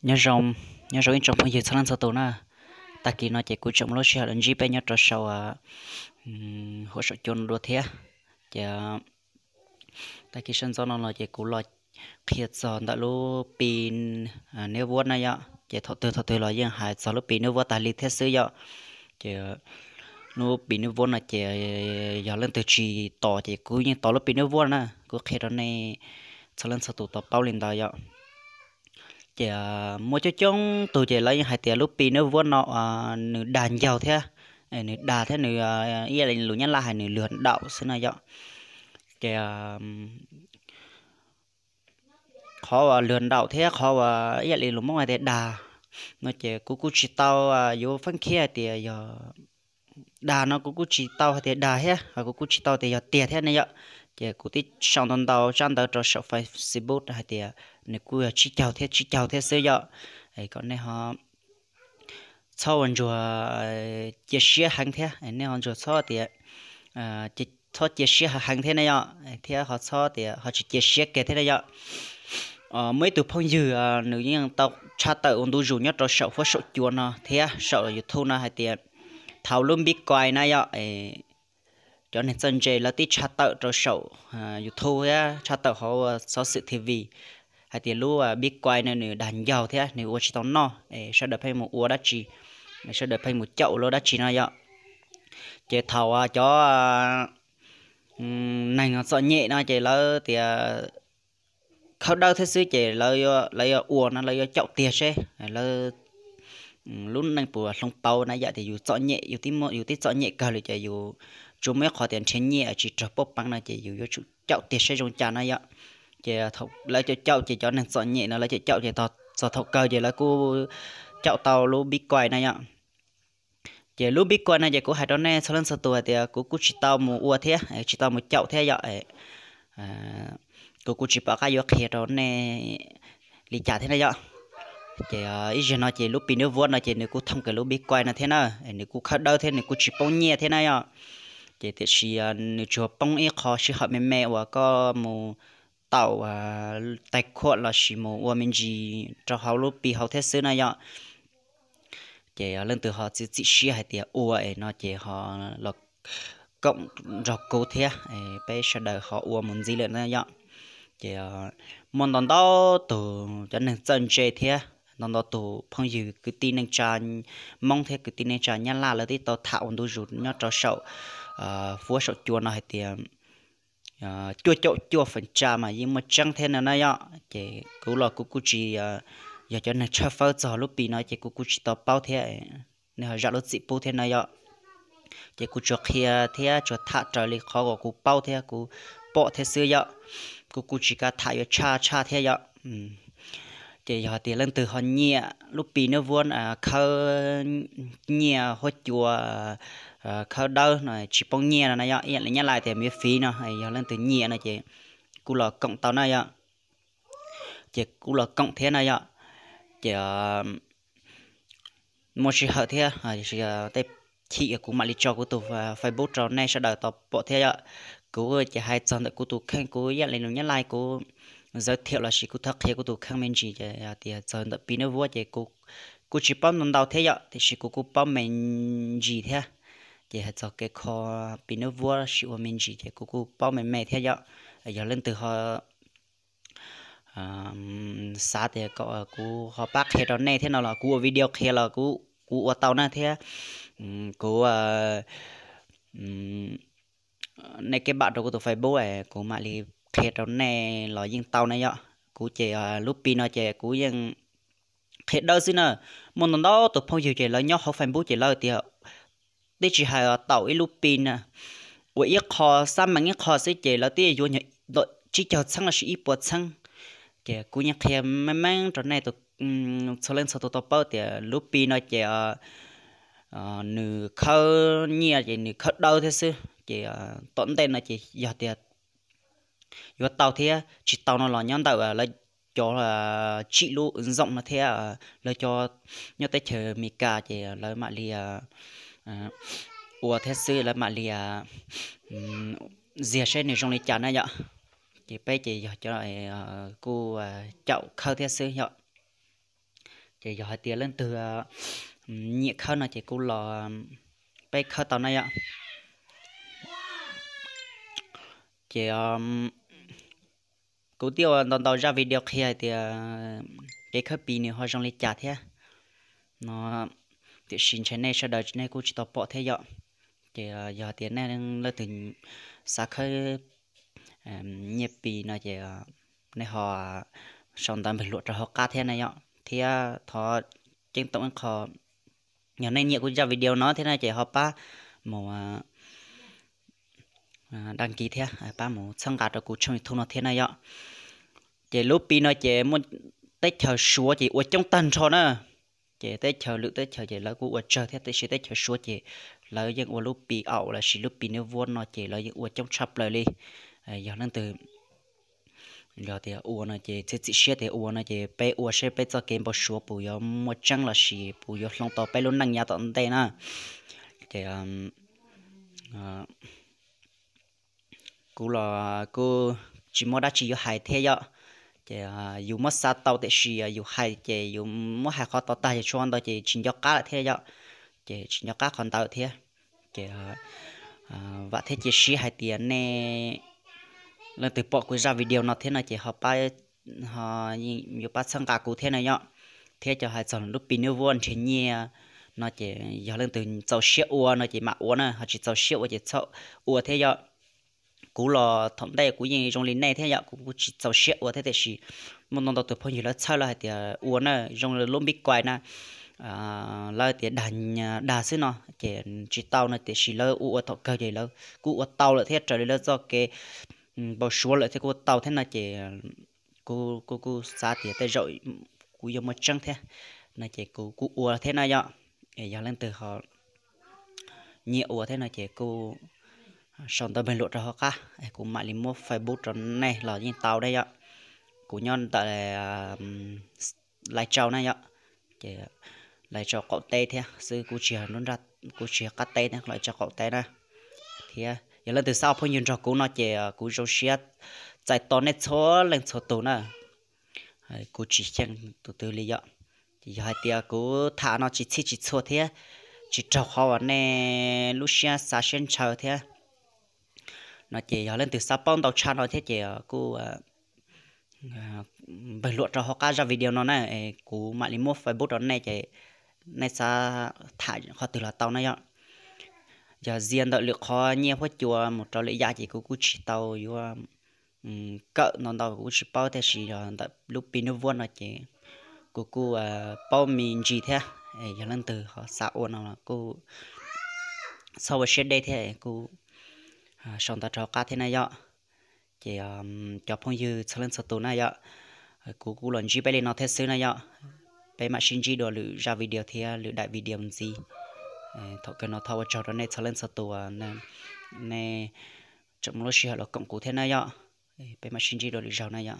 Nyob zoo, nyob zoo ib tsoom phooj ywg txhua leej txhua tus na. Tag kis no ces kuv tseem muaj lub sij hawm los ntsib peb nyob rau saum huab saum cua no dua thiab. Ces tag kis sawv ntxov no los ces kuv los qhia txog ntawm lub Pi Network na yom. Ces thaum twg thaum twg los yeej hais txog lub Pi Network tas li thiab xwb yom. Ces lub Pi Network no ces yog leej twg tsis tos ces kuv yeej tos lub Pi Network na, kuv qhia rau nej txhua leej txhua tus tau paub li ntawd yom. Ces muaj coob coob tus ces lawv yeej hais tias lub Pi Network no nws dag ncaug thiab, nws dag thiab nws ib yam li lus Nyab Laj hais nws lwag daum xwb no yom. Ces qhov uas lwag daum thiab qhov uas ib yam li lus Hmoob hais tias dag no ces kuv kuj tsis tau yuav feeb khiab hais tias yog dag no, kuv kuj tsis tau hais tias dag thiab, kuv kuj tsis tau tias yog tiag thiab ne yom. Ces kuv twb sau ntau ntau tsab ntawv rau saum Facebook hais tias nws kuj yog tsib caug thiab tsib caug thiab xwb yom. Kom nej ho txhob ua ntsuag cia siab heev thiab, nej ho ntsuag txhob tias txhob cia siab heev thiab ne yom, thiab ho txhob tias ho tsis cia siab kiag thiab ne yom. Muaj ib tug phooj ywg nws yeej tau tshaj tawm ua ntu zus nyob rau saum huab saum cua no thiab saum YouTube no hais tias thaum lub Bitcoin na yom, cov neeg txawj ntse lawv twb tshaj tawm rau saum YouTube thiab tshaj tawm hauv xov xwm T V hais tias lub Bitcoin no nws dag ncaug thiab nws ua tsis tau noj es sawv daws pheej mus ua dab tsi, sawv daws pheej mus caum ua luaj dab tsi no yom. Ces thaum cov neeg txom nyem no ces lawv tias khawb dawb thiab xwb ces lawv yuav ua no lawv yuav caum tiag seb lawv lub neej puas hloov pauv na, yam tias yus txom nyem, yus twb txom nyem kawg li ces yus tsuas muaj ib qho tias nrhiav nyiaj tsis raug paj peev no ces yus yuav tsum caum tiag seb zoo cas no yom. Ces lawv caum caum ces cov neeg txom nyem no lawv caum caum ces txog thaum kawg ces lawv kuj caum tau lub Bitcoin na yom. Ces lub Bitcoin no ces kuv hais rau nej txhua leej txhua tus hais tias kuv kuj tsis tau mus ua thiab tsis tau mus caum thiab yom. Kuv kuj tsis pom qab yuav qhia rau nej li cas thiab na yom. Ces ib zaug no ces lub Pi Network no ces nws kuj thooj kiag lub Bitcoin no thiab na, nws kuj khawb dawb thiab nws kuj tsis poob nyiaj thiab na yom. Ces tiam sis nws tsuas poob ib qho sij hawm me me uas koj mus taum tais khuam lossis mus ua me ntsis rau hauv lub Pi hauv thiab xwb na yom. Ces leej twg ho txiav txim siab hais tias ua es no ces ho los koom nrog kuv thiab, peb sawv daws ho ua mus ntxiv lawm na yom. Ces muaj ntau ntau tus cov neeg txawj ntse thiab ntau ntau tus phooj ywg kwv tij neej tsa Hmoob thiab kwv tij neej tsa Nyab Laj lawv twb tau tham ua ntu zus nyob rau saum huab saum cua no hais tias cuaj caum cuaj feem tsa mas yeej muaj tseeb thiab no na yom. Ces kuv los kuv kuj tsis yog cov neeg tshawb fawb txog lub Pi no ces kuv kuj tsis tau paub thiab, nej ho zam lub txim pub thiab no yom. Ces kuv tsuas qhia thiab tsuas tham raws li qhov uas kuv paub thiab kuv pom thiab xwb yom. Kuv kuj tsis kav tham yuav tshaj tshaj thiab yom. Ces yog tias leej twg ho nyiam lub Pi Network khawb nyiaj huab cua, khawb dawb no tsis poob nyiaj no na yom, ib yam li Nyab Laj tias miễn phí no, yog leej twg nyiam no ces kuj los koom tau na yom. Ces kuj los koom thiab na yom. Ces muaj sij hawm thiab tej chim kuv mam li tso kuv tus Facebook rau nej sawv daws tau pom thiab yom. Kuv ces hais txog ntawm kuv tus kheej, kuv ib yam li lus Nyab Laj kuv giới thiệu lossis kuv thov qhia kuv tus kheej me ntsis ces tias txog ntawm Pi Network ces kuv kuj tsis paub ntau ntau thiab yom, tiam sis kuv kuj paub me ntsis thiab. Ces hais txog kev kho Pi Network lossis ua me ntsis ces kuv kuj paub me me thiab yom. Yog leej twg ho xav tias kom kuv ho pab qhia rau nej thiab no los kuv ua video qhia los kuv ua tau na thiab. Kuv nej keb npam rau kuv tus Facebook kuv mam li qhia rau nej los yeej tau na yom. Kuv ces lub Pi no ces kuv yeej qhia dawb xwb na. Muaj ntau ntau tus phooj ywg ces lawv nyob hauv Facebook ces lawv tias twb tsis hais taum ib lub Pi na, ua ib qho xab mees ib qho xwb ces lawv twb yuav nyuag ntawm tsib caug txheeb lossis ib puas txheeb. Ces kuv yeej qhia meej meej rau nej txhua leej txhua tus tau paub tias lub Pi no ces nws khawb nyiaj ces nws khawb dawb thiab xwb. Ces tom ntej no ces yog tias yuav tau thiab tsis tau no los nyob ntawm lawv cov tsim lub ntxoom no thiab lawv cov nyob teb chaws Amelikas ces lawv mam li ua thiab xwb, lawv mam li ziag seb nws zoo li cas na yom. Ces peb ces yog cov kuj caum khawb thiab xwb yom. Ces yog hais tias leej twg nyiam khawb no ces kuj los peb khawb tau na yom. Ces kuv twb ua ntau ntau zaj video qhia hais tias kev khawb Pi nws ho zoo li cas thiab no, tiam sis ntshe nej sawv daws nej kuj tsis tau pom thiab yom. Ces yog tias nej leej twg xav khawb nyiaj Pi no ces nej ho sau ntawv npawg luam rau hauv qab thiab na yom, thiab thov ceeb toom ib qho, yog nej nyiam kuv zaj video no thiab na ces ho pab mus dag kis thiab pab mus txhawb nqa rau kuv channel YouTube no thiab na yom. Ces lub Pi no ces muaj teb chaws Suav ces ua coob tag nrho na. Ces teb chaws lwm teb chaws ces lawv kuj ua tsawg thiab, tiam sis teb chaws Suav ces lawv yeej ua lub Pi aum lossis lub Pi nws vuab no ces lawv yeej ua coob tshaj plaws li. Yog leej twg yog tias ua no ces txiav txim siab tias ua no ces peb ua seb peb txoj kev npau suav puas yuav muaj tseeb lossis puas yuav hloov tau peb lub neej yav tom ntej na. Ces kuv los kuj tsis muaj dab tsi yuav hais thiab yom. Ces yus muab xav tau tiam sis yus hais ces yus muab hais qhov tau tag ces tshuav ntau ces tsis nco qab lawm thiab yom. Ces tsis nco qab qhov ntawd thiab. Ces vam thiab cia siab hais tias nej leej twg pom kuv zaj video no thiab no ces ho pab, ho yuav pab txhawb nqa kuv thiab na yom. Thiab cov hais txog lub Pi nws vuab nrhiav nyiaj no ces yog leej twg txaus siab ua no ces mam ua na, ho tsis txaus siab ua ces txhob ua thiab yom. Kuv los thaum ntej kuv yeej zoo li nej thiab yom, kuv kuj tsis txaus siab ua thiab tiam sis muaj ntau ntau tus phooj ywg lawv txhawb lawv hais tias ua na zoo li lub Bitcoin na, lawv tias dag, dag xwb no ces tsis tau no tiam sis lawv ua ua thaum kawg ces lawv kuj ua tau lawm thiab raws li lawv txoj kev npau suav lawm thiab kuj ua tau thiab no ces kuv kuj xav tias tej zaum kuj yuav muaj tseeb thiab no ces kuv kuj ua thiab na yom. Yog leej twg ho nyiam ua thiab no ces kuj sau ntawv npawg luam rau hauv qab, kuv mam li muab Facebook rau nej los yeej tau na yom. Kuv nyob ntawm Lai Châu na yom, ces Lai Châu qaum teb thiab xwb, kuv tsis yog qab teb thiab, Lai Châu qaum teb na. Thiab yog leej twg xav ua phooj ywg nrog kuv no ces kuv zoo siab txais tos nej txhua leej txhua tus na. Kuv tsis xyeej tus twg li yom. Ces yog hais tias kuv tham no tsis txhij tsis txhua thiab tsis raug qhov uas nej lub siab xav siab ntshaw thiab no ces yog leej twg xav paub ntau tshaj no thiab ces kuj npawg luam rau hauv qab zaj video no na, kuv mam li muab Facebook rau nej ces nej xav tham qhov twg los tau na yom. Yog zias ntawm lwm qhov nyiaj huab cua mus rau lwm yam ces kuv kuj tsis tau yuav kawm ntau ntau, kuv kuj tsis paub, tiam sis yog ntawm lub Pi nws vuab no ces kuv kuj paub me ntsis thiab. Yog leej twg ho xav ua no los kuj txhob ua siab deb thiab, kuj sau ntawv rau hauv qab thiab na yom. Ces cov phooj ywg txhua leej txhua tus na yom, kuv kuj los ntsib peb li no thiab xwb na yom. Peb mam sib ntsib dua lwm zaj video thiab lwm daim video ntxiv. Thaum kawg no thov ua tsaug rau nej txhua leej txhua tus, nej tseem muaj lub sij hawm los koom kuv thiab na yom. Peb mam sib ntsib dua lwm zaug na yom.